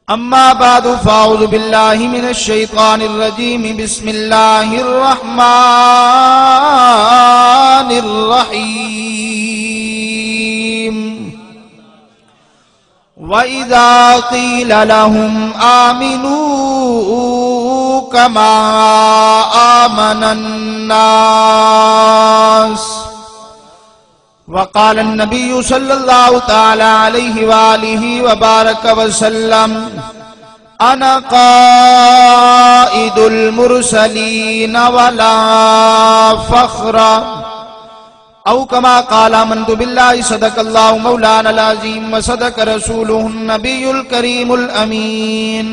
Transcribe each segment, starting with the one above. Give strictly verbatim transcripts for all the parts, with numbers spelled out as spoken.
أما بعد، فأعوذ بالله من الشيطان الرجيم. بسم الله الرحمن الرحيم. وإذا قيل لهم آمنوا كما آمن الناس، وقال النبي صلى الله تعالى عليه وآله وبارك وسلم: أنا قائد المرسلين ولا فخر. أو كما قال: آمنت بالله، صدق الله مولانا العظيم وصدق رسوله النبي الكريم الأمين،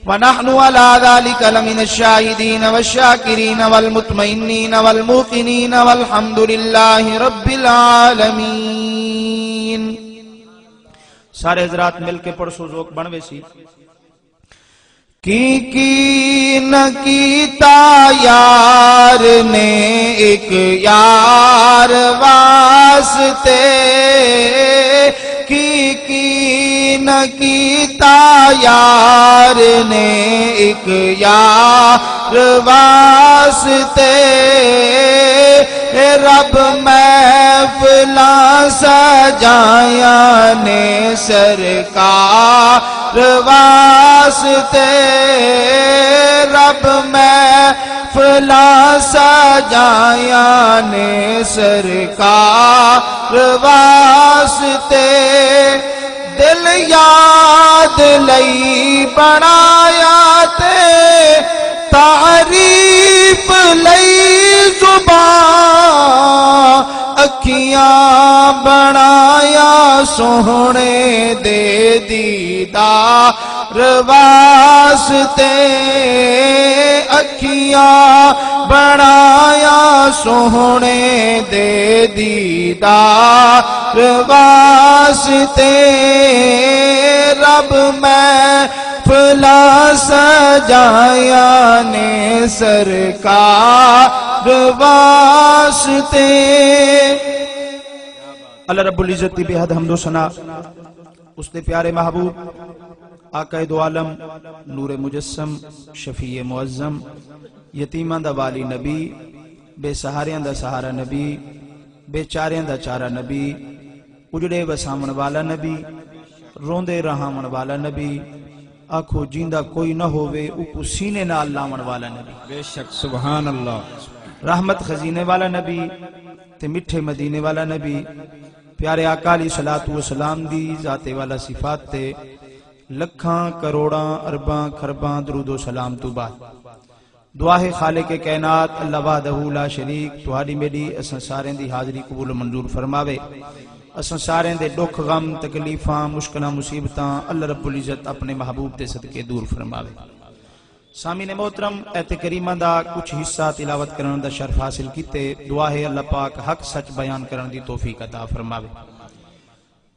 ونحن على ذلك لمن الشاهدين والشاكرين والمطمئنين والموقنين، والحمد لله رب العالمين. سارے حضرات مل کے پڑھسو، ذوق بݨ ویسی۔ کی کی نہ کیتا یار نے ایک یار واسطے، کی کی نہ کیتا یار نے ایک یار واسطے، رب محفلاں سجایاں نے سرکار واسطے، رب محفلاں سجایاں نے سرکار واسطے۔ دل یاد لئی بݨایا تے تعریف لئی زبان، اکھیاں بݨایا سوہݨے دے دیدار واسطے، اکھیاں بݨایا سوہݨے دے دیدار واسطے، رب محفلاں سجایاں نے سرکار واسطے۔ اللہ رب العزت دی بے حد حمد و ثنا، اس دے پیارے محبوب، آقا دو عالم، نور مجسم، شفیع معظم، یتیماں دا والی نبی، بے سہاریاں دا سہارا نبی، بے چاریاں دا چارہ نبی، اجڑے وساوݨ والا نبی، روندے رہاوݨ والا نبی، آکھو جیندا کوئی نہ ہووے، اوکوں سینے نال لاوݨ والا نبی۔ بے شک، سبحان اللہ۔ رحمت خزینے والا نبی تے مٹھے مدینے والا نبی، پیارے آقا علیہ الصلوۃ والسلام دی ذات والا صفات تے لکھاں، کروڑاں، ارباں، کھرباں درود و سلام توں بعد، دعا ہے خالق کائنات اللہ وحدہ لا شریک تہاݙی میݙی اساں ساریں دی حاضری قبول و منظور فرماوے۔ اساں ساریں دے ݙکھ، غم، تکلیفاں، مشکلاں، مصیبتاں اللہ رب العزت اپݨے محبوب دے صدقے دور فرماوے۔ سامعین محترم، آیت کریمہ دا کچھ حصہ تلاوت کرݨ دا شرف حاصل کیتے۔ دعا ہے اللہ پاک حق سچ بیان کرݨ دی توفیق عطا فرماوے۔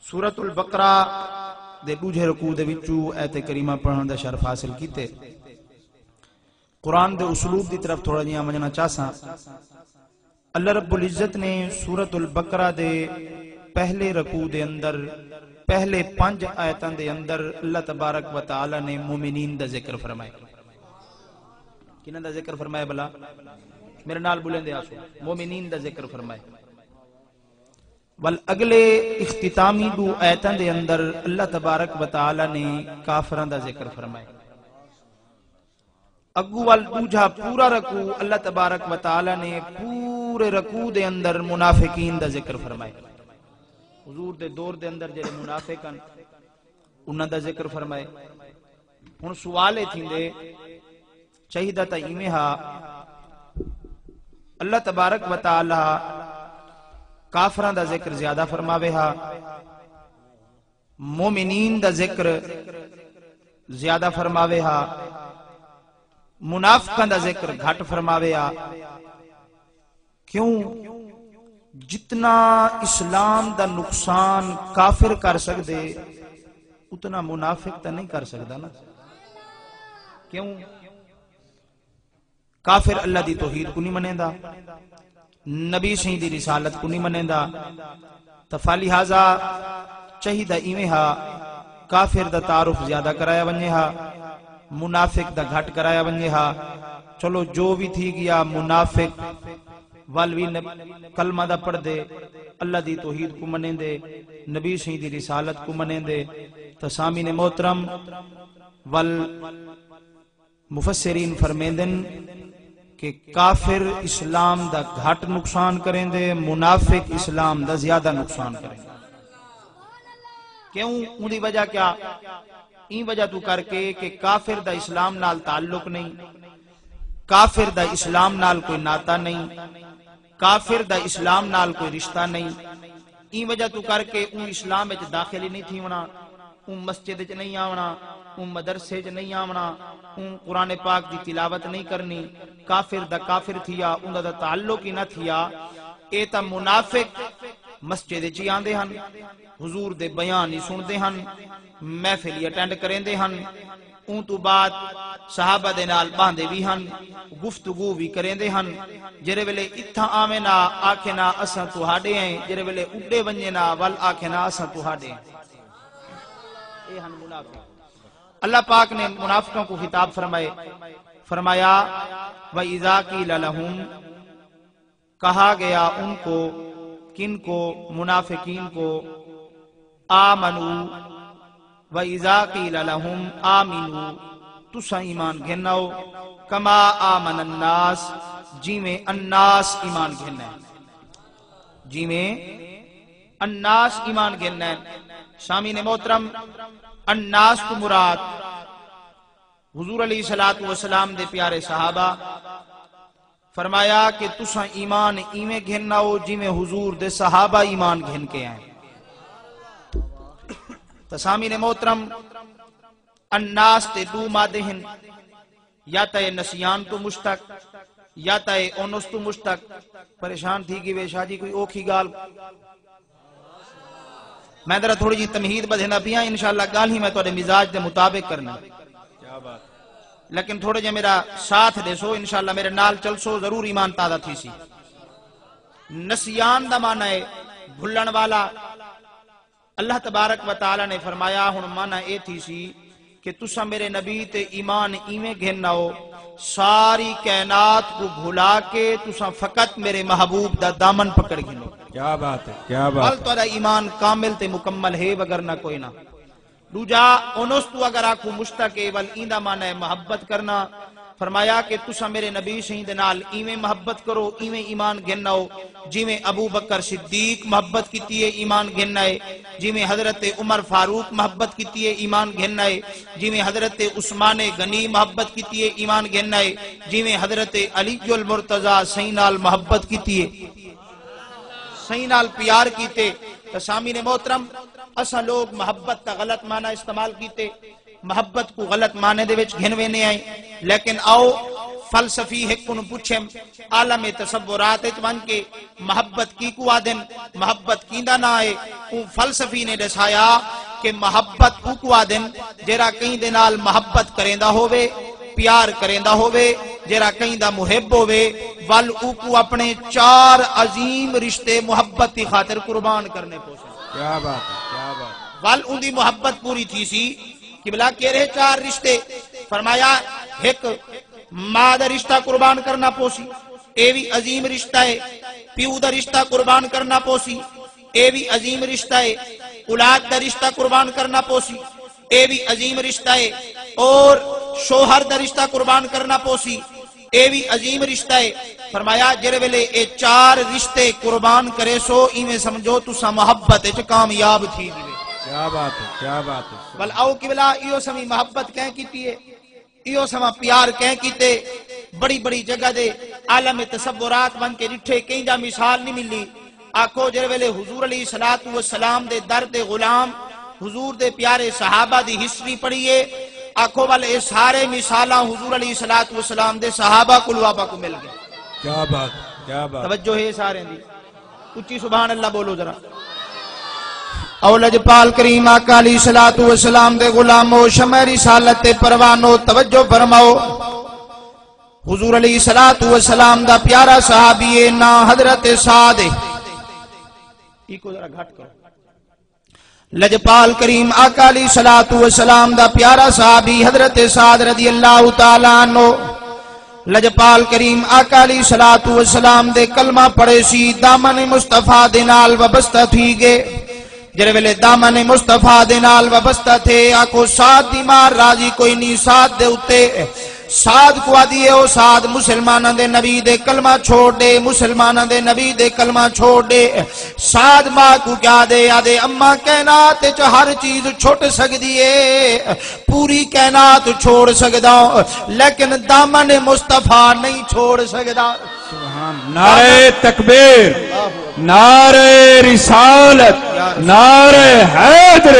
سورۃ البقرہ دے ݙوجھے رکوع دے وچوں آیت کریمہ پڑھݨ دا شرف حاصل کیتے۔ قرآن دے اسلوب دی طرف تھوڑا جیہاں ونڄݨا چاہساں۔ اللہ رب العزت نے سورۃ البقرہ دے پہلے رکوع دے اندر، پہلے پنج آیتاں دے اندر اللہ تبارک و تعالی نے مومنین دا ذکر فرمایا۔ کنہاں دا ذکر فرمایا بھلا؟ میرے نال بولیندے آسو، مومنین دا ذکر فرمایا۔ ول اڳلے اختتامی ݙو آیتاں دے اندر اللہ تبارک و تعالی نے کافراں دا ذکر فرمایا۔ اڳوں ول ݙوجھا پورا رکوع اللہ تبارک و تعالی نے پورے رکوع دے اندر منافقین دا ذکر فرمایا۔ حضور دے دور دے اندر جڑے منافق ہن، انہاں دا ذکر فرمائے۔ ہݨ سوال اے تھیندے، چاہیدا تاں ایویں ہا، اللہ تبارک و تعالی کافراں دا ذکر زیادہ فرماوے ہا، مومنین دا ذکر زیادہ فرماوے ہا، منافقاں دا ذکر گھٹ فرماوے ہا۔ کیوں؟ جتنا اسلام دا نقصان کافر کر سڳدے، اتنا منافق تاں نہیں کر سڳدا نا۔ کیوں؟ کافر اللہ دی توحید کوں نہیں منیندا، نبی سئیں دی رسالت کوں نہیں منیندا۔ تاں فلہذا چاہیدا ایویں ہا کافر دا تعارف زیادہ کرایا ونجے ہا، منافق دا گھٹ کرایا ونجے ہا۔ چلو جو وی تھی گیا، منافق ول وی نب-، کلمہ دا پڑھدے، اللہ دی توحید کوں منیندے، نبی سئیں دی رسالت کوں منیندے۔ تاں سامعین محترم، ول مفسرین فرمیندن کہ کافر اسلام دا گھٹ نقصان کریندے، منافق اسلام دا زیادہ نقصان کریندے۔ کیوں؟ اوندی وجہ کیا؟ ایں وجہ توں کر کے کہ کافر دا اسلام نال تعلق نہیں، کافر دا اسلام نال کوئی ناتا نہیں، کافر دا اسلام نال کوئی رشتہ نہیں۔ ایں وجہ توں کر کے اوں اسلام وچ داخل ہی نہیں تھیونا، اوں مسجد وچ نہیں آونا، اوں مدرسے وچ نہیں آونا، اوں قرآن پاک دی تلاوت نہیں کرنی۔ کافر دا کافر تھیا، اوندا دا تعلق ہی نہ تھیا۔ اے تاں منافق مسجد وچ ہی آندے ہن، حضور دے بیان ہی سنڑدے ہن، محفل ہی اٹینڈ کریندے ہن۔ اوں توں بعد صحابہ دے نال ٻاہندے وی ہن، گفتگو وی کریندے ہن۔ جیڑھے ویلے اتھاں آویں نا، آکھیں نا اساں تہاݙے ہیں، جیڑھے ویلے اݙے ونڄیں نا، ول آکھیں نا اساں تہاݙے ہیں۔ اے ہن منافق۔ اللہ پاک نے منافقوں کو خطاب فرمائے، فرمایا، وَإِذَا قِيلَ لَهُمْ، کہا گیا ان کو، کن کو؟ منافقین کو، آمنو، و اذا قیل لہم آمنو، تساں ایمان گھن آؤ، کما آمن الناس، جیویں الناس ایمان گھن آئے، جیویں الناس ایمان گھن آئے۔ سامعین محترم، الناس تو مراد حضور علیہ الصلوۃ والسلام دے پیارے صحابہ، فرمایا کہ تساں ایمان ایویں گھن آؤ جیویں حضور دے صحابہ ایمان گھن کے آئے۔ تاں سامعین محترم، الناس تے ݙو مادے ہن، یا تاں اے نسیان توں مشتق، یا تاں اے انس توں مشتق۔ پریشان تھی ڳئے شاہ جی، کوئی اوکھی ڳالھ؟ میں ذرا تھوڑی جی تمہید ٻدھیندا پیاں، انشاءاللہ ڳالھیں میں تہاݙے مزاج دے مطابق کرنا۔ کیا بات۔ لیکن تھوڑا جیہا میرا ساتھ ݙیسو، انشاءاللہ میرے نال چلسو، ضرور ایمان تازہ تھیسی۔ نسیان دا معنی ہے بھلݨ والا۔ اللہ تبارک و تعالیٰ نے فرمایا، ہݨ معنی اے تھیسی کہ تساں میرے نبی تے ایمان ایویں گھن آؤ، ساری کائنات کوں بھلا کے تساں فقط میرے محبوب دا دامن پکڑ گھنو۔ کیا بات ہے، کیا بات ول ہے۔ تہاݙا ایمان کامل تے مکمل ہے، وگرنہ کوئی نہ۔ ݙوجھا، انس توں اگر آکھوں مشتق ہے، ول ایندا معنی ہے محبت کرنا۔ فرمایا کہ تساں میرے نبی سئیں دے نال ایویں محبت کرو، ایویں ایمان گھن آؤ، جیویں ابو بکر صدیق محبت کیتی ہے، ایمان گھن آئے، جیویں حضرت عمر فاروق محبت کیتی ہے، ایمان گھن آئے، جیویں حضرت عثمان غنی محبت کیتی ہے، ایمان گھن آئے، جیویں حضرت علی المرتضی سئیں نال محبت کیتی ہے، سئیں نال پیار کیتے۔ تاں سامعین محترم، اساں لوگ محبت دا غلط معنی استعمال کیتے، محبت کوں غلط معنی دے وچ گھن ویندے ہیں، لیکن آؤ فلسفی ہک کنوں پچھیں، عالم تصورات وچ ونڄ کے محبت کیکوں آہدن، محبت کیندا ناں ہے۔ اوں فلسفی نے ݙسایا کہ محبت اوکوں آہدن جیڑھا کہیں دے نال محبت کریندا ہووے، پیار کریندا ہووے، جیڑھا کہیں دا محب ہووے، ول اوکوں اپݨے چار عظیم رشتے محبت دی خاطر قربان کرݨے پوسن۔ کیا بات ہے، کیا بات ہے۔ ول اوندی محبت پوری تھیسی۔ قبلہ کیڑھے چار رشتے؟ فرمایا، ہک ماء دا رشتہ قربان کرݨا پوسی، اے وی عظیم رشتہ ہے۔ پیو دا رشتہ قربان کرݨا پوسی، اے وی عظیم رشتہ ہے۔ اولاد دا رشتہ قربان کرݨا پوسی، اے وی عظیم رشتہ ہے۔ اور شوہر دا رشتہ قربان کرݨا پوسی، اے وی عظیم رشتہ ہے۔ فرمایا، جیڑھے ویلے اے چار رشتے قربان کریسو، ایویں سمجھو تساں محبت وچ کامیاب تھی ڳئے۔ کیا بات ہے، کیا بات ہے۔ ول آؤ قبلہ، ایہو سویں محبت کہیں کیتی ہے؟ ایہو سواں پیار کہیں کیتے؟ بڑی بڑی جگہ دے عالم تصورات ونڄ کے ݙٹھے، کہیں دا مثال نہیں ملی۔ آکھو، جیڑھے ویلے حضور علیہ الصلوۃ والسلام دے در دے غلام، حضور دے پیارے صحابہ دی ہسٹری پڑھیے، آکھو، ول اے سارے مثالاں حضور علیہ الصلوۃ والسلام دے صحابہ کولوں آپاں کوں مل ڳئے۔ کیا بات، کیا بات۔ توجہ ہے سارے دی؟ اچی سبحان اللہ بولو ذرا۔ او لجپال کریم آقا علیہ الصلوۃ والسلام دے غلامو، شمع رسالت تے پروانو، توجہ فرماؤ۔ حضور علیہ الصلوۃ والسلام دا پیارا صحابی ہے، ناں حضرت سعد ہے۔ ایکو ذرا گھٹ کرو۔ لجپال کریم آقا علیہ الصلوۃ والسلام دا پیارا صحابی حضرت سعد رضی اللہ تعالیٰ عنہ، لجپال کریم آقا علیہ الصلوۃ والسلام دے کلمہ پڑھے سی، دامن مصطفیٰ دے نال وابستہ تھی گئے۔ جڑے ویلے دامن مصطفیٰ دے نال وابستہ تھے، آکھو سعد دی ماں راضی کوئی نہیں، سعد دے اتے سعد کو آدھی ہے، او سعد، مسلماناں دے نبی دے کلمہ چھوڑ دے، مسلماناں دے نبی دے کلمہ چھوڑ دے۔ سعد ماں کو کیا دے، آدھے، اماں، کائنات وچ ہر چیز چھٹ سکدی ہے، پوری کائنات چھوڑ سکدا، لیکن دامن مصطفیٰ نہیں چھوڑ سکدا۔ سبحان۔ نعرہ تکبیر، نعرہ رسالت، نعرہ حیدر،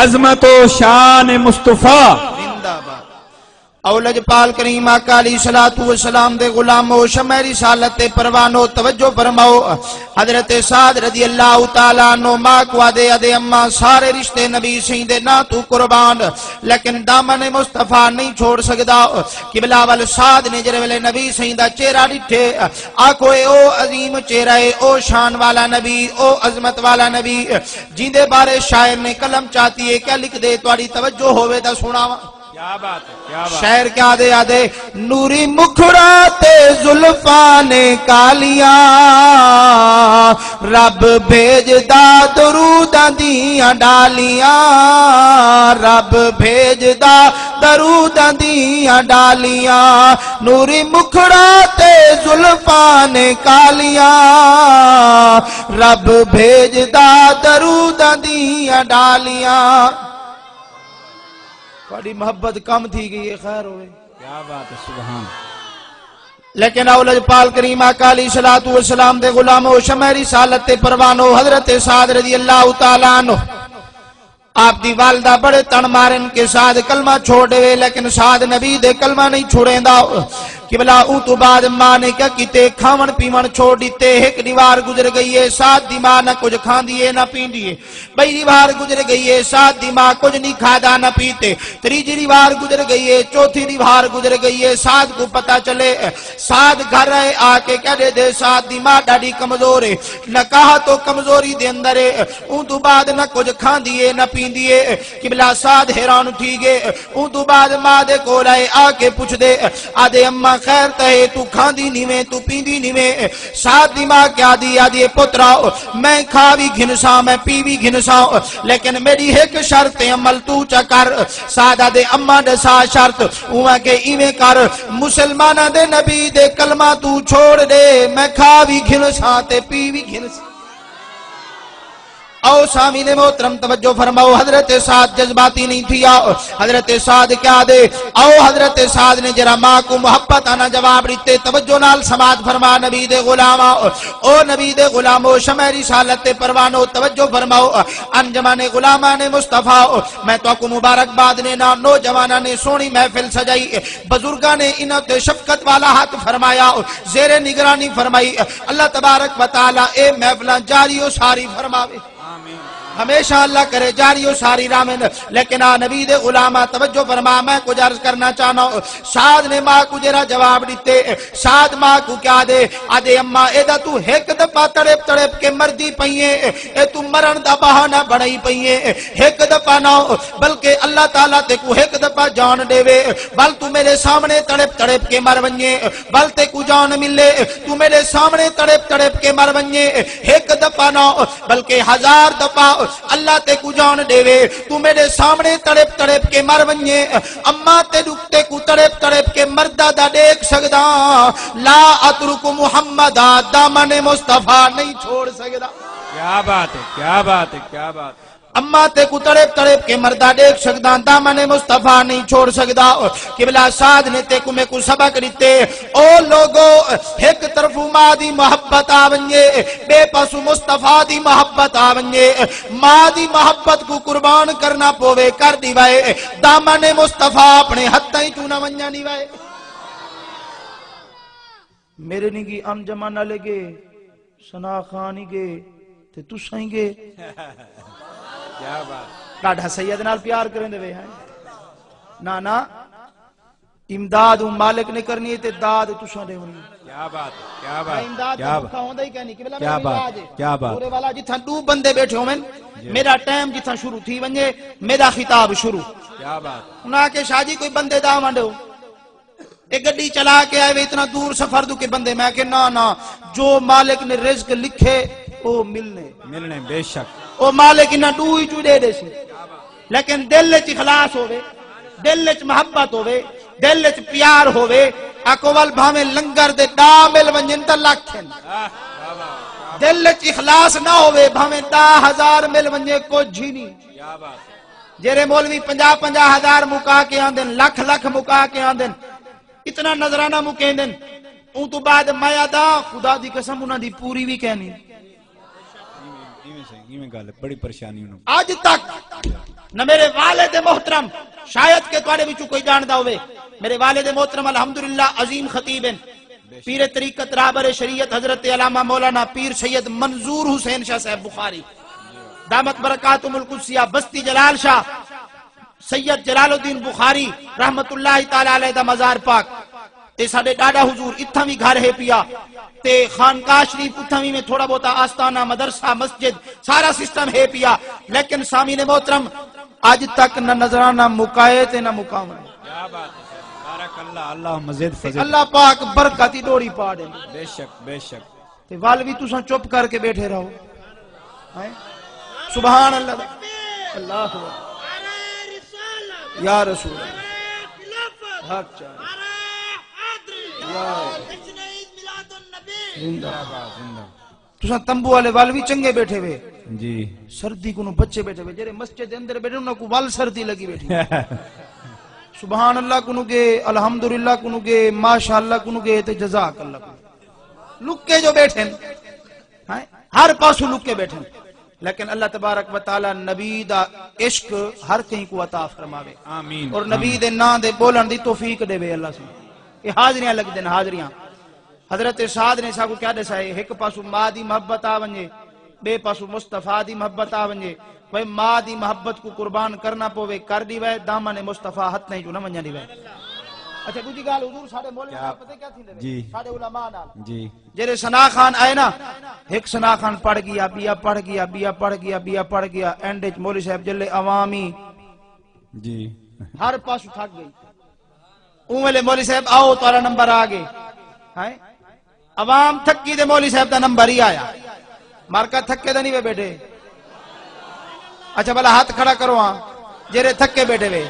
عظمت و شان مصطفیٰ۔ زندہ باد۔ او لجپال کریم آقا علیہ الصلوۃ والسلام دے غلامو، شمع رسالت تے پروانو، توجہ فرماؤ۔ حضرت سعد رضی اللہ تعالیٰ عنہ ماں کو آدھے، آدھے، اماں، سارے رشتے نبی سائیں دے ناں تو قربان، لیکن دامن مصطفیٰ نہیں چھوڑ سکدا۔ قبلہ ول سعد نے جڑے ویلے نبی سائیں دا چہرہ ڈٹھے، آکھو، اے او عظیم چہرہ ہے، او شان والا نبی، او عظمت والا نبی، جیندے بارے شاعر نے قلم چاتی ہے، کیا لکھ دے، تہاڈی توجہ ہووے تاں سناواں۔ کیا بات ہے، کیا بات ہے۔ شاعر کیا دے، آدھے، نوری مکھڑا تے زلفاں نے کالیاں، رب بھیجدا دروداں دیاں ڈالیاں، رب بھیجدا دروداں دیاں ڈالیاں، نوری مکھڑا تے زلفاں نے کالیاں، رب بھیجدا دروداں دیاں ڈالیاں۔ تہاڈی محبت کم تھی گئی ہے، خیر ہوئے۔ کیا بات ہے، سبحان۔ لیکن او لجپال کریم آقا علیہ الصلوۃ والسلام دے غلامو، شمع رسالت تے پروانو، حضرت سعد رضی اللہ تعالیٰ عنہ، آپ دی والدہ بڑے تن مارن کہ سعد کلمہ چھوڑ ڈیوے، لیکن سعد نبی دے کلمہ نہیں چھوڑیندا۔ قبلہ، اوں تو بعد ماں نے کیا کیتے، کھاون پیون چھوڑ ڈتے۔ ہک دیوار گزر گئی ہے، سعد دی ماں نہ کچھ کھاندی ہے نہ پیندی ہے۔ ٻئی دیوار گزر ڳئی ہے، سعد دی ماں کجھ نی کھادا نہ پیتے۔ تریجھی دیوار گزر ڳئی ہے، چوتھی دیوار گزر ڳئی ہے، سعد کوں پتہ چلے۔ سعد گھر آئے، آ کے کہہ ݙیندے، سعد دی ماں ݙاڈھی کمزور ہے، نکاح توں کمزوری دے اندر ہے۔ اوں توں بعد نہ کجھ کھاندی ہے نہ پیندی ہے۔ قبلہ، سعد حیران تھی ڳئے۔ اوں توں بعد ماں دے کول آئے، آ کے پچھدے، آہدے، اماں خیر تاں ہے، توں کھاندی نی ویں، توں پیندی نی ویں؟ سعد دی ماں کیا آہدی؟ آہدی، اے پترا، میں کھا وی گھنساں، میں پی وی گھنساں، لیکن میݙی ہک شرط تے عمل توں چا کر۔ سعد آہدے، اماں ݙسا شرط؟ اوں آکھے، ایویں کر، مسلماناں دے نبی دے کلمہ توں چھوڑ ݙے، میں کھا وی گھنساں تے پی وی گھنساں۔ او سامعین محترم، توجہ فرماؤ، حضرت سعد جذباتی نہیں تھیا۔ حضرت سعد کیا آہدے؟ او حضرت سعد نے جڑا ماں کوں محبت آنا جواب ݙتے، توجہ نال سماعت فرما نبی دے غلاماں۔ او نبی دے غلامو، شمع رسالت تے پروانو، توجہ فرماؤ۔ انجمن غلامان مصطفیٰ، میں تہاکوں مبارکباد ݙینداں، نوجواناں نے سوہݨی محفل سجائی، بزرگاں نے انہاں تے شفقت والا ہتھ فرمایا، زیر نگرانی فرمائی۔ اللہ تبارک و تعالیٰ اے محفلاں جاری و ساری فرماوے۔ آمین۔ ہمیشہ اللہ کرے جاری و ساری رہون۔ لیکن آ نبی دے غلاماں، توجہ فرما، میں کجھ عرض کرنا چاہنا۔ سعد نے ماں کوں جڑا جواب ݙتے، سعد ماں کوں کیا آہدے؟ آہدے، اماں، ایݙا توں ہک دفعہ تڑپ تڑپ کے مردی پئی ایں، اے توں مرݨ دا بہانہ بݨائی پئی ایں۔ ہک دفعہ نہ، بلکہ اللہ تعالیٰ تیکوں ہک دفعہ جان ݙیوے، ول توں میݙے سامݨے تڑپ تڑپ کے مر ونڄیں، ول تیکوں جان ملے، توں میݙے سامݨے تڑپ تڑپ کے مر ونڄیں۔ ہک دفعہ نہ، بلکہ ہزار دفعہ اللہ تیکوں جان ݙیوے، توں میݙے سامݨے تڑپ تڑپ کے مر ونڄیں۔ اماں، تیݙو، تیکوں تڑپ تڑپ کے مردا دا ݙیکھ سڳداں۔ لا اترک محمدا، دامن مصطفیٰ نہیں چھوڑ سڳدا۔ کیا بات ہے، کیا بات ہے، کیا بات۔ اماں، تیکوں تڑپ تڑپ کے مردا ݙیکھ سڳداں، دامن مصطفیٰ نہیں چھوڑ سڳدا۔ قبلہ، سعد نے تیکوں میکوں سبق ݙتے۔ او لوگو، ہک طرفوں ماں دی محبت آ ونڄے، ٻئے پاسوں مصطفیٰ دی محبت آ ونڄے۔ ماں دی محبت کوں قربان کرنا پووے، کر ݙیوائے، دامن مصطفیٰ اپݨے ہتھاں چوں نہ ونڄݨ ݙیوائے۔ میݙے نی ڳی انجمن آلے ڳئے، ثنا خان ہی ڳئے، تے تساں ہی ڳئے۔ کیا بات۔ ݙاڈھا سید نال پیار کریندے وے ہیں۔ نہ، نہ۔ امداد اوں مالک نے کرنی ہے تے داد تساں ݙیوݨی ہے۔ کیا بات ہے، کیا بات ہے، امداد کیا بات، بھکا ہوندا ہی کائنی۔ قبلہ کیا میرا بات، مزاج ہے۔ کیا بات۔ پورے والا جتھاں ݙو بندے ٻیٹھے ہوون، جی۔ میرا ٹائم جتھاں شروع تھی ونڄے، میرا خطاب شروع۔ کیا بات۔ انہاں آکھیا، "شاہ جی، کوئی بندے دا ونڈو۔" اے گݙی چلا کے آئے وے اتنا دور سفر دو کے بندے۔ میں آکھیا، "نہ، نہ، جو مالک نے رزق لکھے، او ملنے۔" ملنے، بے شک۔ او مالک انہاں ݙو ہی چوں ݙے ݙیسی۔ لیکن دل اچ اخلاص ہووے، دل اچ محبت ہووے، دل اچ پیار ہووے، آکھو ول بھاویں لنگر دے ݙاہ مل ونڄن تاں لکھ ہن۔ دل اچ اخلاص نہ ہووے، بھاویں ݙاہ ہزار مل ونڄے، کجھ ہی نہیں۔ کیا بات ہے۔ جیڑھے مولوی پنجاہ پنجاہ ہزار مکا کے آندن، لکھ لکھ مکا کے آندن، اتنا نذرانہ مکیندن، اوں توں بعد میں آہداں، خدا دی قسم، انہاں دی پوری وی کینی۔ ایویں، ایویں سئیں، ایویں ڳالھ ہے، بڑی پریشانی انہاں کوں۔ اڄ تک نہ میرے والد محترم، شاید کہ تہاݙے وچوں کوئی ڄاݨدا ہووے، میرے والد محترم الحمدللہ عظیم خطیب ہن، پیر طریقت رہبر شریعت حضرت علامہ مولانا پیر سید منظور حسین شاہ صاحب بخاری دامت برکاتہم القدسیہ، بستی جلال شاہ سید جلال الدین بخاری رحمت اللہ تعالی علیہ دا مزار پاک، تے ساݙے ݙاݙا حضور اتھاں وی گھر ہے پیا، تے خانقاہ شریف اتھاں وی میں تھوڑا بہتا آستانہ، مدرسہ، مسجد، سارا سسٹم ہے پیا، لیکن سامعین محترم، اڄ تک نہ نذرانہ مکائے تے نہ مکاوݨ۔ کیا بات ہے سر، بارک اللہ، اللہ مزید تے فضل۔ اللہ پاک برکت دی ݙوڑی پا ݙے۔ بے شک، بے شک۔ تے ول وی تساں چپ کر کے ٻیٹھے رہو۔ ہیں؟ سبحان اللہ۔ اللہ اکبر۔ یا رسول اللہ۔ حق چاہے۔ یا۔ زندہ باد، زندہ۔ تساں تمبو والے ول وی چنگے ٻیٹھے وے۔ جی۔ سردی کنوں بچے ٻیٹھے وے۔ جیڑھے مسجد دے اندر ٻیٹھے، انہاں کوں ول سردی لڳی ٻیٹھی۔ سبحان اللہ کنوں گے، الحمدللہ کنوں گے، ماشاءاللہ کنوں گے، تے جزاک اللہ کنوں۔ لکے جو ٻیٹھن، ہیں؟ ہر پاسوں لکے ٻیٹھن۔ لیکن اللہ تبارک و تعالیٰ نبی دا عشق ہر کہیں کوں عطا فرماوے۔ آمین۔ اور نبی آمین۔ دے ناں دے ٻولݨ دی توفیق ݙیوے اللہ سوں۔ اے حاضریاں لڳدن، حاضریاں۔ حضرت سعد نے ساکوں کیا ݙسائے؟ ہک پاسوں ماء دی محبت آ ونڄے، ٻئے پاسوں مصطفیٰ دی محبت آ ونڄے۔ بھئی ماء دی محبت کوں قربان کرݨا پووے، کر ݙیوائے، دامن مصطفیٰ ہتھیں چوں نہ ونڄݨ ݙیوائے۔ اچھا، ݙوجھی ڳالھ حضور، ساݙے مولوی کیا؟ نال پتہ کیا تھیندے وے؟ جی۔ ساݙے علماء نال۔ جی۔ جیڑھے ثنا خان آئے نا، ہک ثنا خان پڑھ ڳیا، ٻیا پڑھ ڳیا، ٻیا پڑھ ڳیا، ٻیا پڑھ ڳیا، اینڈ اچ مولوی صاحب جلے عوام ہی جی۔ ہر پاسوں تھک ڳئی۔ اوں ویلے مولوی صاحب آؤ، تہاݙا نمبر آ ڳئے۔ ہیں؟ عوام تھکی تے مولوی صاحب دا نمبر ہی آیا۔ مارکا تھکے تاں نہیں وے ٻیٹھے؟ اچھا بھلا ہتھ کھڑا کرو ہاں، جیڑھے تھکے ٻیٹھے وے۔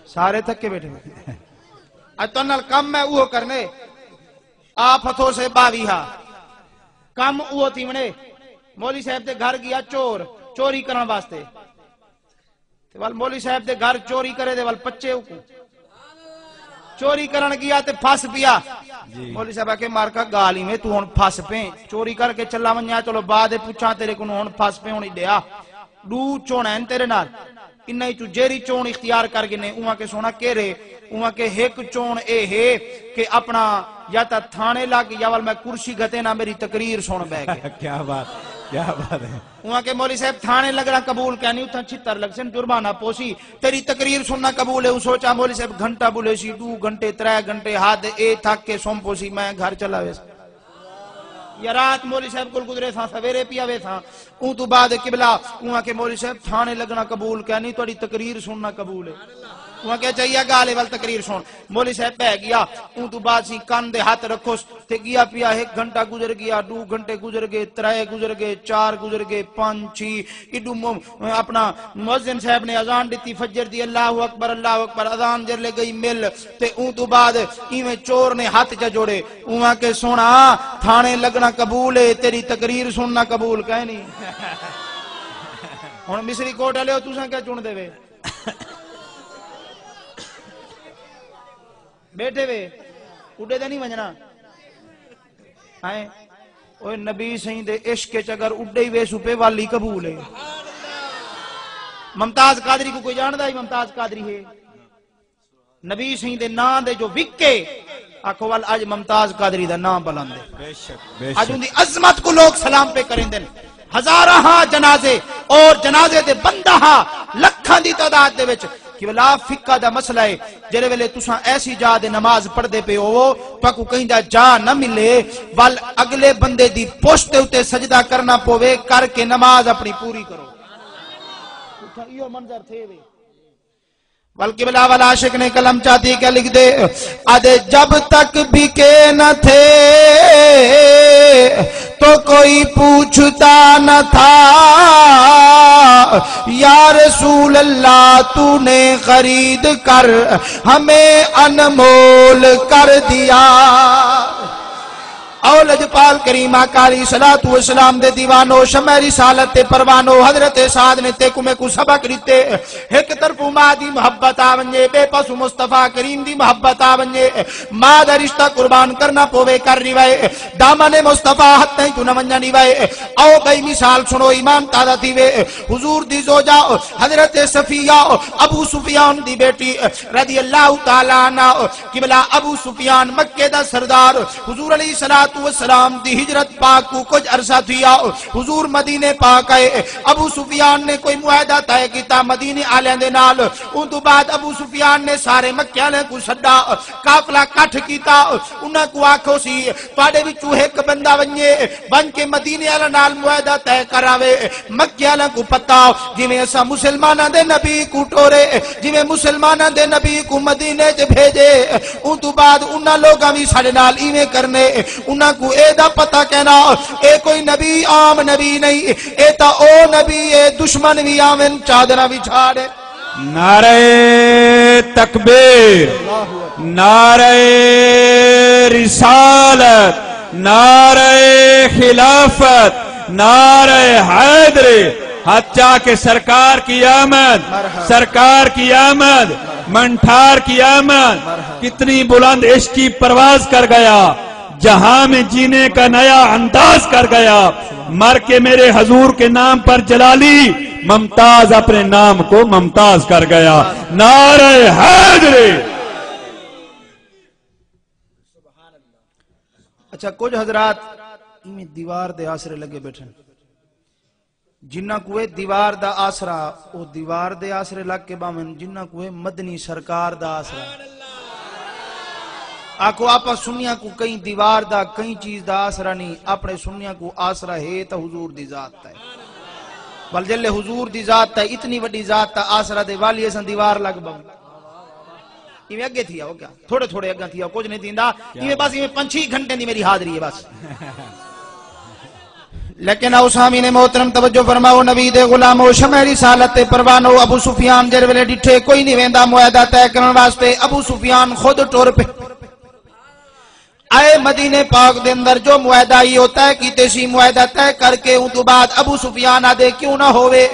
سارے تھکے ٻیٹھے وے۔ اڄ تہاݙے نال کم میں اوہو کرݨے۔ آ پھتو سے ٻاویہا۔ کم اوہو تھیوݨے۔ مولوی صاحب دے گھر ڳیا چور، چوری کرݨ واسطے۔ تے ول مولوی صاحب دے گھر چوری کرے تے ول پچے اوکوں۔ چوری کرݨ ڳیا تے پھس پیا۔ جی۔ مولوی صاحب آکھے، "مارکا ڳالھ ایویں، توں ہݨ پھس پئیں، چوری کر کے چلا ونڄاں، چلو بعد اچ پچھاں تیݙے کنوں، ہݨ پھس پئیں، ہݨ ݙیا۔ ݙو چوݨ ہن تیݙے نال، انہاں اچوں جیڑھی چوݨ اختیار کر گھنے۔" اوں آکھے، "سوہݨا کیڑھے؟" اوں آکھے، "ہک چوݨ اے ہے کہ اپݨا یا تاں تھاݨے لڳ یا ول میں کرسی گھتے نہ میری تقریر سݨ ٻہہ کے۔" کیا بات، کیا بات ہے۔ اوں آکھے، "مولوی صاحب، تھاݨے لڳݨا قبول کائنی، اتھاں چھتر لڳسن، جرمانہ پوسی، تیݙی تقریر سݨݨا قبول ہے۔" اوں سوچا، مولوی صاحب گھنٹہ ٻلھیسی، ݙو گھنٹے، ترے گھنٹے، حد اے، تھک کے سم پوسی، میں گھر چلا ویساں۔ یا رات مولوی صاحب کول گزریساں، سویرے پیا ویساں۔ اوں توں بعد قبلہ، اوں آکھے، "مولوی صاحب، تھاݨے لڳݨا قبول کائنی، تہاݙی تقریر سݨݨا قبول ہے۔" اوں آکھے، "اچھا، ایہا ڳالھ ہے، ول تقریر سݨ۔" مولوی صاحب ٻہہ ڳیا۔ اوں توں بعد سئیں کن دے ہتھ رکھوس، تے ڳیا پیا، ہک گھنٹہ گزر ڳیا، ݙو گھنٹے گزر ڳئے، ترے گزر ڳئے، چار گزر ڳئے، پنج، چھی، ایݙو م-، اپݨا مؤذن صاحب نے اذان ݙتی فجر دی، "اللہ اکبر، اللہ اکبر"، اذان جیڑھلے ڳئی مل، تے اوں توں بعد ایویں چور نے ہتھ چا جوڑے، اوں آکھے، "سوہݨا، تھاݨے لڳݨا قبول ہے، تیݙی تقریر سݨݨا قبول کائنی۔" ہݨ مصری کوٹ آلیو، تساں کیا چݨدے وے؟ ٻیٹھے وے، اݙے تے نہیں ونڄݨا۔ ہیں؟ اوئے نبی سئیں دے عشق اچ اگر اݙے ہی ویسوں پئے، ول ہی قبول ہے۔ ممتاز قادری کوں کوئی ڄاݨدا ہی؟ ممتاز قادری ہے؟ نبی سئیں دے ناں دے جو وکے، آکھو ول اڄ ممتاز قادری دا ناں بلند ہے۔ بے شک، بے اڄ شک۔ اوندی عظمت کوں لوک سلام پئے کریندن۔ ہزاراں ہا جنازے اور جنازے دے بندہ ہا لکھاں دی تعداد دے وچ۔ کہ ولا فقہ دا مسئلہ ہے، جڑے ویلے تساں ایسی جا دے نماز پڑھدے پے ہوو، تہاکوں کہیں دا جا نہ ملے، ول اگلے بندے دی پشت دے اتے سجدہ کرنا پوے، کر کے نماز اپنی پوری کرو۔ اتھاں ایہو منظر تھے وے۔ ول قبلہ والا عاشق نے قلم چاتی کے لکھ دے، ادے جب تک بکے نہ تھے تو کوئی پوچھتا نہ تھا، یا رسول اللہ تو نے خرید کر ہمیں انمول کر دیا۔ او لجپال کریم آقا علیہ الصلوۃ والسلام دے دیوانو، شمع رسالت تے پروانو، حضرت سعد نے تیکوں میکوں سبق ݙتے۔ ہک طرفوں ماں دی محبت آ ونڄے، ٻئے پاسوں مصطفیٰ کریم دی محبت آ ونڄے۔ ماں دا رشتہ قربان کرنا پوے، کر ݙیوائے، دامن مصطفیٰ ہتھیں توں نہ ونڄݨ ݙیوائے۔ او ٻئی مثال سݨو، ایمان تازہ تھیوے۔ حضور دی زوجہ حضرت صفیہ، ابو سفیان دی بیٹی، رضی اللہ تعالیٰ عنہ، قبلہ ابو سفیان مکے دا سردار، حضور علیہ الصلوۃ والسلام دی ہجرت پاک کوں کجھ عرصہ تھیا، حضور مدینے پاک آئے۔ ابو سفیان نے کوئی معاہدہ طے کیتا مدینے آلیاں دے نال۔ اوں توں بعد ابو سفیان نے سارے مکے آلیاں کوں سݙا، قافلہ کٹھ کیتا، انہاں کوں آکھو سی، تہاݙے وچوں ہک بندہ ونڄے، ونڄ کے مدینے آلیاں نال معاہدہ طے کراوے۔ مکے آلیاں کوں پتہ، جیویں اساں مسلماناں دے نبی کوں ٹورے، جیویں مسلماناں دے نبی کوں مدینے چ بھیجے، اوں توں بعد انہاں لوکاں وی ساݙے نال ایویں کرنے۔ انہاں کوں اے دا پتہ کینا، اے کوئی نبی عام نبی نہیں، اے تاں او نبی اے، دشمن وی آون چادراں وچھاڑے۔ نعرہ تکبیر، نعرہ رسالت، نعرہ خلافت، نعرہ حیدری، ہتھ چا کے سرکار کی آمد، مرحبا۔ سرکار کی آمد، مرحبا۔ منٹھار کی آمد۔ مرحبا۔ کتنی بلند عشقی پرواز کر گیا، جہاں میں جینے کا نیا انداز کر گیا۔ مر کے میرے حضور کے نام پر جلالی، ممتاز اپنے نام کو ممتاز کر گیا۔ نعرہ حیدری۔ اچھا، کجھ حضرات ایویں دیوار دے آسرے لگے بیٹھن، جنہاں کوں اے دیوار دا آسرا، او دیوار دے آسرے لگ کے باون، جنہاں کوں اے مدنی سرکار دا آسرا۔ آکھو، آپاں سنیاں کوں کہیں دیوار دا، کہیں چیز دا آسرا نہیں، اپنے سنیاں کوں آسرا ہے تاں حضور دی ذات دا ہے۔ ول جلے حضور دی ذات دا، اتنی وڈی ذات دا آسرا دے والی اساں دیوار لگ باون۔ ایویں اگے تھی آؤ کیا؟ تھوڑے تھوڑے اگاں تھی آؤ، کچھ نہیں تھیندا۔ ایویں بس، ایویں پنج چھی گھنٹے دی میری حاضری ہے بس۔ لیکن او سامعین محترم، توجہ فرماؤ، نبی دے غلامو، شمع رسالت تے پروانو، ابو سفیان جڑے ویلے ڈٹھے کوئی نہیں ویندا معاہدہ طے کرن واسطے، ابو سفیان خود ٹر پے۔ آئے مدینے پاک دے اندر، جو معاہدہ ہی او طے کیتے سی، معاہدہ طے کر کے اوں توں بعد ابو سفیان آدھے، کیوں نہ ہووے،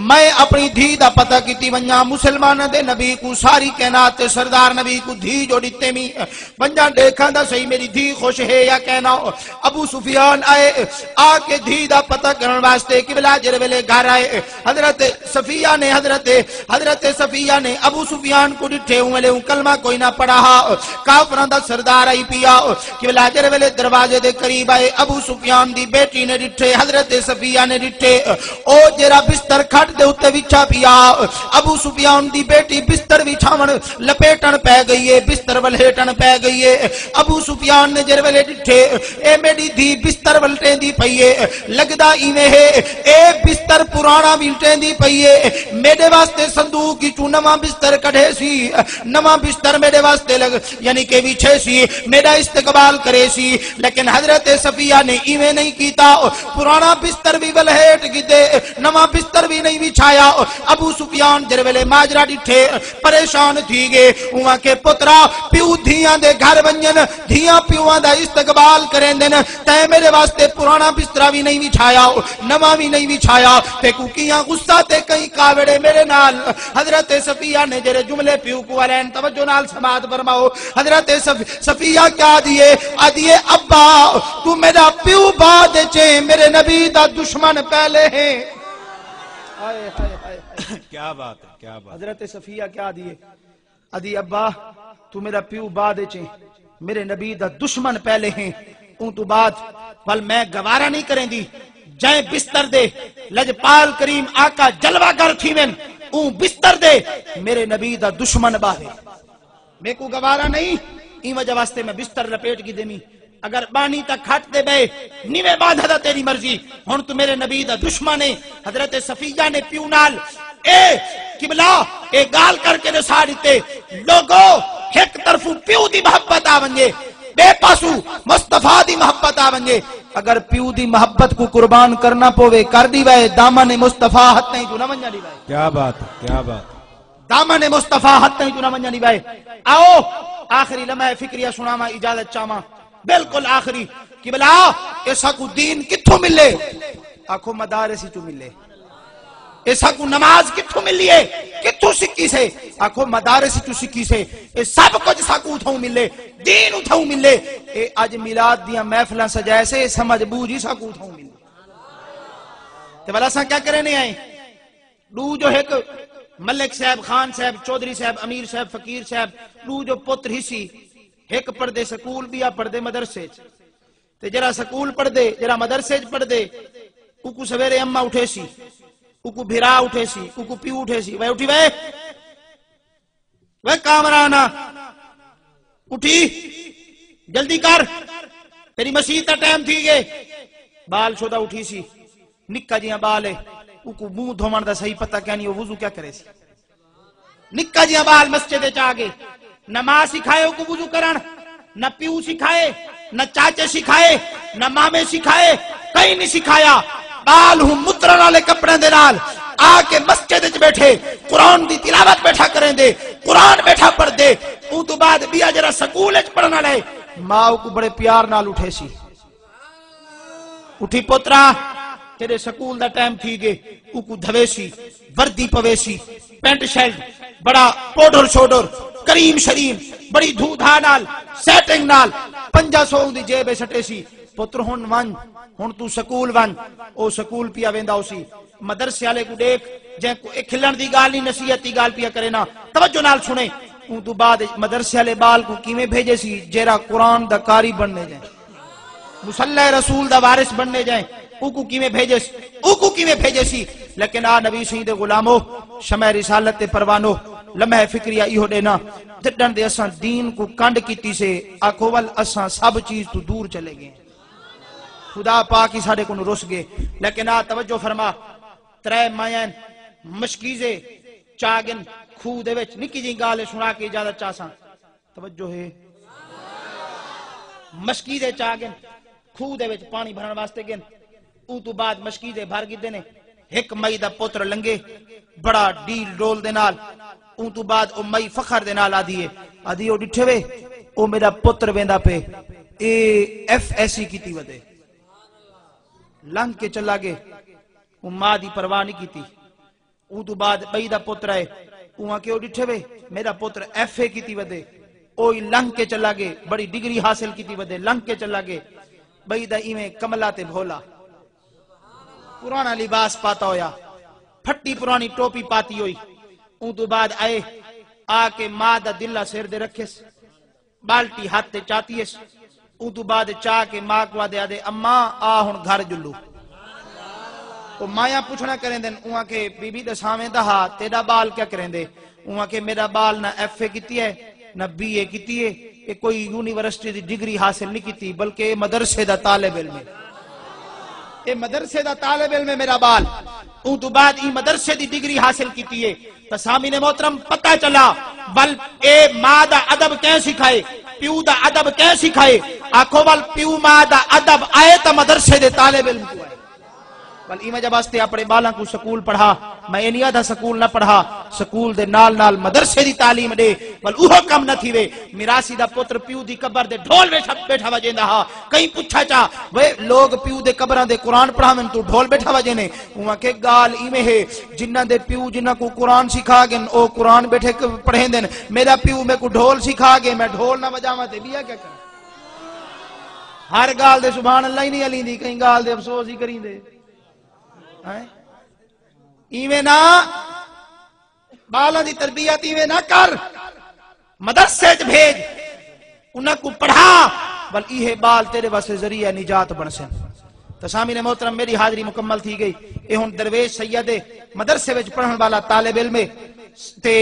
میں اپنی دھی دا پتہ کیتی ونجاں، مسلماناں دے نبی کوں، ساری کائنات دے سردار نبی کوں دھی جو ڈتے می، ونجاں ڈیکھاں دا صحیح میری دھی خوش ہے یا کینا۔ ابو سفیان آئے، آ کے دھی دا پتہ کرن واسطے قبلہ جڑے ویلے گھر آئے، حضرت صفیہ نے، حضرت، حضرت صفیہ نے ابو سفیان کوں ڈٹھے، اوں ویلے اوں کلمہ کوئی نہ پڑھا ہا، کافراں دا سردار آئی پیا۔ قبلہ جڑے ویلے دروازے دے قریب آئے، ابو سفیان دی بیٹی نے ڈٹھے، حضرت صفیہ نے ڈٹھے، او جڑا بستر کھٹ دے اتے وچھا پیا، ابو سفیان دی بیٹی بستر وچھاون لپیٹن پے گئی ہے، بستر ولھیٹن پے گئی ہے۔ ابو سفیان نے جڑے ویلے ڈٹھے، اے میݙی دھی بستر ولٹیندی پئی ہے، لڳدا ایویں ہے اے بستر پراݨا ولٹیندی پئی ہے۔ میݙے واسطے صندوق اچوں نواں بستر کڈھے سی، نواں بستر میݙے واسطے لڳ، یعنی کہ وچھے سی، میݙا استقبال کرے سی۔ لیکن حضرت صفیہ نے ایویں نہیں کیتا، پراݨا بستر وی ولہیٹ گھدے، نواں بستر وی نہیں وچھایا۔ ابو سفیان جڑے ویلے ماجرا ڈٹھے، پریشان تھی گئے۔ اوں آکھے، پترا، پیو دھیاں دے گھر ونڄن، دھیاں پیواں دا استقبال کریندن، تیں میرے واسطے پراݨا بسترا وی نہیں وچھایا، نواں وی نہیں وچھایا، تیکوں کیاں غصہ تے کہیں کاوڑے میرے نال؟ حضرت صفیہ نے جڑے جملے پیو کوں آلین، توجہ نال سماعت فرماؤ۔ حضرت صف-، صفیہ کیا آدھی ہے؟ آدھی ہے، ابا، تو میرا پیو بعد چیں، میرے نبی دا دشمن پہلے ہیں۔ ہائے، ہائے، ہائے، ہائے۔ کیا بات ہے، کیا بات۔ حضرت صفیہ کیا آدھی ہے؟ آدھی، ابا، تو میرا پیو بعد چیں، میرے نبی دا دشمن پہلے ہیں، اوں تو بعد، ول میں گوارا نہیں کریندی۔ جئیں بستر دے لجپال کریم آقا جلوہ گر تھیون، اوں بستر دے میرے نبی دا دشمن ٻاہوے۔ میکوں گوارا نہیں، ایں وجہ واسطے میں بستر لپیٹ گھدے می۔ اگر ٻانی تاں کھٹ تے ٻہہ، نیویں ٻاندھ دا تیݙی مرضی۔ ہݨ توں میرے نبی دا دشمن ہے۔ حضرت صفیہ نے پیو نال، اے قبلہ، اے ڳالھ کر کے ݙسا ݙتے۔ لوگو، ہک طرفوں پیو دی محبت آ ونڄے، ٻئے پاسوں مصطفیٰ دی محبت آ ونڄے۔ اگر پیو دی محبت کوں قربان کرݨا پووے، کر ݙیوائے، دامن مصطفیٰ ہتھیں چوں نہ ونڄݨ ݙیوائے۔ کیا بات ہے، کیا بات۔ دامن مصطفیٰ ہتھیں چوں نہ ونڄݨ ݙیوائے۔ آؤ، آخری لمحہ فکریہ سݨاواں، اجازت چاہواں، بالکل آخری۔ قبلہ، اے ساکوں دین کتھوں ملے؟ آکھو، مدارس چوں ملے۔ اے ساکوں نماز کتھوں ملی ہے؟ کتھوں سکھی سے؟ آکھو، مدارس چوں سکھی سے۔ اے سب کجھ ساکوں اتھوں ملے، دین اتھوں ملے۔ اے اڄ میلاد دیاں محفلاں سجائے سے، اے سمجھ ٻوجھ ہی ساکوں اتھوں ملی۔ تے ولا اساں کیا کرینے آئے؟ ݙو جو ہک ملک صاحب، خان صاحب، چوہدری صاحب، امیر صاحب، فقیر صاحب، ݙو جو پتر ہسی، ہک پڑھدے سکول، ٻیا پڑھدے مدرسے اچ۔ تے جیڑھا سکول پڑھدے، جیڑھا مدرسے اچ پڑھدے، اوکوں سویرے اماں اٹھیسی، اوکوں بھرا اٹھیسی، اوکوں پیو اٹھیسی، وے اٹھی وے، وے کامران آ، اٹھی، جلدی کر، تیݙی مسیت دا ٹائم تھی ڳئے۔ ٻال شودا اٹھیسی، نکا جیہاں ٻال ہے، اوکوں منہ دھووݨ دا صحیح پتہ کائنی، او وضو کیا کریسی؟ نکا جیہاں ٻال مسجد اچ آ ڳئے، نہ ماں سکھائے اوکوں وضو کرݨ، نہ پیو سکھائے، نہ چاچے سکھائے، نہ مامے سکھائے، کہیں نہیں سکھایا۔ ٻال ہوں مترݨ والے کپڑے دے نال آ کے مسجد اچ ٻیٹھے، قرآن دی تلاوت ٻیٹھا کریندے، قرآن ٻیٹھا پڑھدے۔ اوں توں بعد ٻیا جیڑھا سکول اچ پڑھݨ والا ہے، ماں اوکوں بڑے پیار نال اٹھیسی۔ اٹھی پوترا، تیݙے سکول دا ٹائم تھی ڳئے۔ اوکوں دھویسی، وردی پویسی، پینٹ شرٹ، بڑا پوڈر شوڈر، کریم شریم، بڑی دھو دھا نال، سیٹنگ نال، پنجاہ سو اوندی جیب اچ سٹیسی۔ پتر ہݨ ونڄ، ہݨ توں سکول ونڄ۔ او سکول پیا ویندا ہوسی۔ مدرسے والے کوں ݙیکھ، جیں کوں اے کھلݨ دی ڳالھ نہیں، نصیحت دی ڳالھ پیا کرے نا، توجہ نال سݨے۔ اوں توں بعد مدرسے والے ٻال کوں کیویں بھیجیسی؟ جیڑھا قرآن دا قاری بݨݨے جائے، مصلی رسول دا وارث بݨݨے جائے، اوکوں کیویں بھیجیس؟ اوکوں کیویں بھیجیسی؟ لیکن آ نبی سئیں دے غلامو، شمع رسالت تے پروانو، لمحہ فکریہ ایہو ݙینا، جݙݨ دے اساں دین کوں کنڈ کیتی سے، آکھو ول اساں سب چیز توں دور چلے ڳئے۔ خدا پاک ہی ساݙے کنوں رس ڳئے۔ لیکن آ توجہ فرما، ترے مائیں مشکیزے چا ڳن کھوہ دے وچ، نکی جئی ڳالھ ہے، سݨا کے اجازت چاہساں۔ توجہ ہے۔ مشکیزے چا ڳن کھوہ دے وچ پاݨی بھرݨ واسطے ڳن۔ اوں توں بعد مشکیزے بھر گھدے نے۔ ہک مائی دا پتر لنگھے، بڑا ڈیل ڈول دے نال۔ اوں توں بعد او مائی فخر دے نال آہدی ہے، آہدی، او ݙٹھے وے، او میݙا پتر ویندا پئے، اے ایف ایس سی کیتی ودے۔ لنگھ کے چلا ڳئے، اوں ماں دی پرواہ نہیں کیتی۔ اوں توں بعد ٻئی دا پتر آئے، اوں آکھے، او ݙٹھے وے، میݙا پتر ایف اے کیتی ودے۔ او ای لنگھ کے چلا ڳئے، بڑی ڈگری حاصل کیتی ودے، لنگھ کے چلا ڳئے۔ ٻئی دا ایویں کملا تے بھولا، پراݨا لباس پاتا ہویا، پھٹی پراݨی ٹوپی پاتی ہوئی۔ اوں توں بعد آئے، آ کے ماں دا دلا سر دے رکھیس، بالٹی ہتھ تے چاتی اس۔ اوں توں بعد چا کے ماں کوں آہدے، آہدے، اماں، آ ہݨ گھر ڄلوں۔ او مایاں پچھݨا کریندن، اوں آکھے، بی بی، ݙساویں تاں ہا، تیݙا ٻال کیا کریندے؟ اوں آکھے، میݙا ٻال نہ ایف اے کیتی ہے، نہ بی اے کیتی ہے، اے کوئی یونیورسٹی دی ڈگری حاصل نہیں کیتی، بلکہ اے مدرسے دا طالب علم ہے۔ اے مدرسے دا طالب علم ہے میݙا ٻال۔ اوں توں بعد ایں مدرسے دی ڈگری حاصل کیتی ہے۔ تاں سامعین محترم، پتہ چلا، ول اے ماں دا ادب کیں سکھائے، پیو دا ادب کیں سکھائے؟ آکھو، ول پیو ماں دا ادب آئے تاں مدرسے دے طالب علم کوں آئے۔ ول ایں وجہ واسطے اپݨے ٻالاں کوں سکول پڑھا۔ میں اے نہیں آہدا سکول نہ پڑھا، سکول دے نال نال مدرسے دی تعلیم ݙے، ول اوہو کم نہ تھیوے۔ میراثی دا پتر پیو دی قبر دے ڈھول ویٹھا، ٻیٹھا وڄیندا ہا۔ کہیں پچھا چا، وے لوگ پیو دے قبراں دے قرآن پڑھاون، توں ڈھول ٻیٹھا وڄینے؟ اوں آکھے، ڳالھ ایویں ہے، جنہاں دے پیو جنہاں کوں قرآن سکھا ڳن، او قرآن ٻیٹھے ک-، پڑھیندن۔ میݙا پیو میکوں ڈھول سکھا ڳئے، میں ڈھول نہ وڄاواں تے ٻیا کیا کراں؟ ہر ڳالھ دے سبحان اللہ ہی نہیں ہلیندی، کہیں ڳالھ دے افسوس ہی کریندے۔ ہیں؟ ایویں نہ، ٻالاں دی تربیت ایویں نہ کر، مدرسے اچ بھیج، انہاں کوں پڑھا، ول ایہے ٻال تیݙے واسطے ذریعہ نجات بݨسن۔ تاں سامعین محترم، میݙی حاضری مکمل تھی ڳئی۔ اے ہݨ درویش سید ہے، مدرسے وچ پڑھݨ والا طالب علم ہے تے